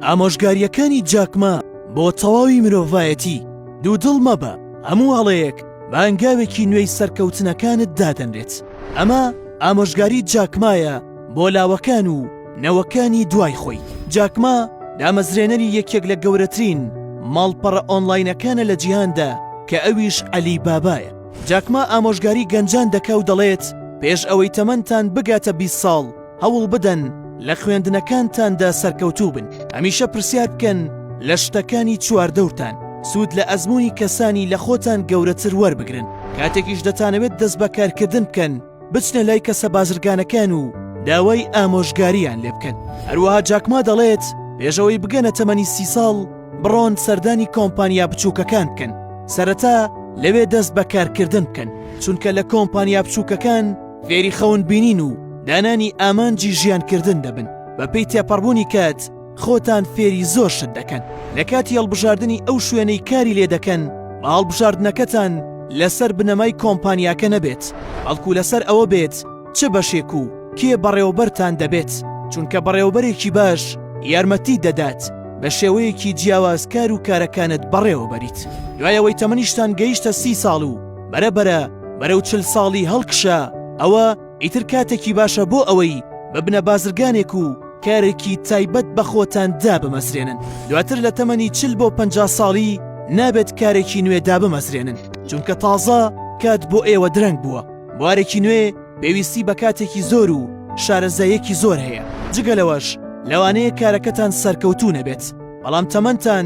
ئامۆژگارییەکانی جاک ما بۆ تەواوی مرۆڤایەتی، دوودڵ مەبە، هەموو هەڵەیەک بە هەنگاوێکی نوێی سەرکەوتنەکانت دادەنرێت. ئەمە ئامۆژگاری جاک مایە بۆ لاوەکان و نەوەکانی دوای خۆی. جاک ما دامەزرێنەری یەکێک لە گەورەترین ماڵپەڕە ئۆنلاینەکانە لە جیهاندا کە ئەویش عەلی بابایە. جاک ما ئامۆژگاری گەنجان دەکا و دەڵێت، پێش ئەوەی تەمەنتان بگاتە 20 ساڵ، هەوڵ بدەن لە خوێندنەکانتاندا سەرکەوتوو بن، هەمیشە پرسیار بکەن لە شتەکانی چواردەورتان، سوود لە ئەزموونی کەسانی لە خۆتان گەورەتر وەربگرن، کاتێکیش دەتانەوێت دەست بە کارکردن بکەن، بچنە لای کەسە بازرگانەکان و داوای ئامۆژگارییان لێ بکەن. هەروەها جاک ما دەڵێت، پێش ئەوەی بگەنە تەمەنی 30 ساڵ، بڕۆن سەردانی کۆمپانیا بچووکەکان بکەن، سەرەتا لەوێ دەست بە کارکردن بکەن، چونکە لە کۆمپانیا بچووکەکان فێری خەون بینین و دانانی ئامانجی ژیانکردن دەبن، بەپێی تێپەڕبوونی کات خۆتان فێری زۆر شت دەکەن. لە کاتی هەڵبژاردنی ئەو شوێنەی کاری لێ دەکەن، با هەڵبژاردنەکەتان لەسەر بنەمای کۆمپانیاکە نەبێت، بەڵکو لەسەر ئەوە بێت چ بەشێک و کێ بەڕێوەبەرتان دەبێت، چونکە بەڕێوەبەرێکی باش یارمەتیت دەدات بە شێوەیەکی جیاواز کار و کارەکانت بەڕێوەبەریت. دوای ئەوەی تەمەنیشتان گەیشتە 30 ساڵ و بەرە بەرە بەرەو 40 ساڵی هەڵکشا، ئەوە ئیتر کاتێکی باشە بۆ ئەوەی ببنە بازرگانێک و کارێکی تایبەت بە خۆتان دابمەزرێنن. دواتر لە تەمەنی 40 بۆ 50 ساڵی نابێت کارێکی نوێ دابمەزرێنن، چونکە تازە کات بۆ ئێوە درەنگ بووە. بوارێکی نوێ پێویستی بە کاتێکی زۆر و شارەزاییەکی زۆر هەیە، جگە لەوەش لەوانەیە کارەکەتان سەرکەوتوو نەبێت، بەڵام تەمەنتان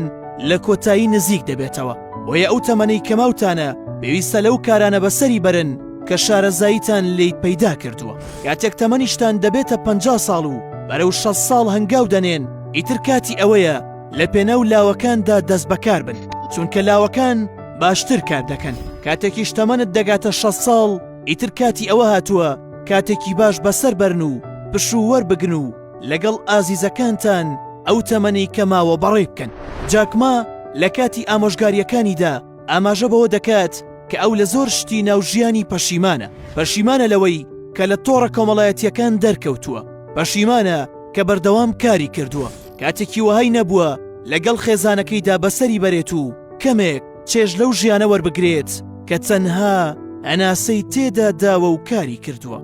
لە کۆتایی نزیک دەبێتەوە، بۆیە ئەو تەمەنەی کە ماوتانە پێویستە لەو کارانە بەسەری بەرن کە شارەزاییتان لێی پەیدا کردووە. کاتێک تەمەنیشتان دەبێتە 50 ساڵ و بەرەو 60 ساڵ هەنگاو دەنێن، ئیتر کاتی ئەوەیە لە پێناو لاوەکاندا دەستبەکار بن، چونکە لاوەکان باشتر کار دەکەن. کاتێکیش تەمەنت دەگاتە 60 ساڵ، ئیتر کاتی ئەوە هاتووە کاتێکی باش بەسەر بەرن و پشوو وەربگرن و لەگەڵ ئازیزەکانتان ئەو تەمەنەی کە ماوە بەڕێ بکەن. جاک ما لە کاتی ئامۆژگارییەکانیدا ئاماژە بەوە دەکات کە ئەو لە زۆر شتی ناو ژیانی پەشیمانە، پەشیمانە لەوەی کە لە تۆڕە کۆمەڵایەتییەکان دەرکەوتووە، پەشیمانە کە بەردەوام کاری کردووە، کاتێکی وەهای نەبووە لەگەڵ خێزانەکەیدا بەسەری بەرێت و کەمێک چێژ لەو ژیانە وەربگرێت کە تەنها هەناسەی تێدا داوە و کاری کردووە.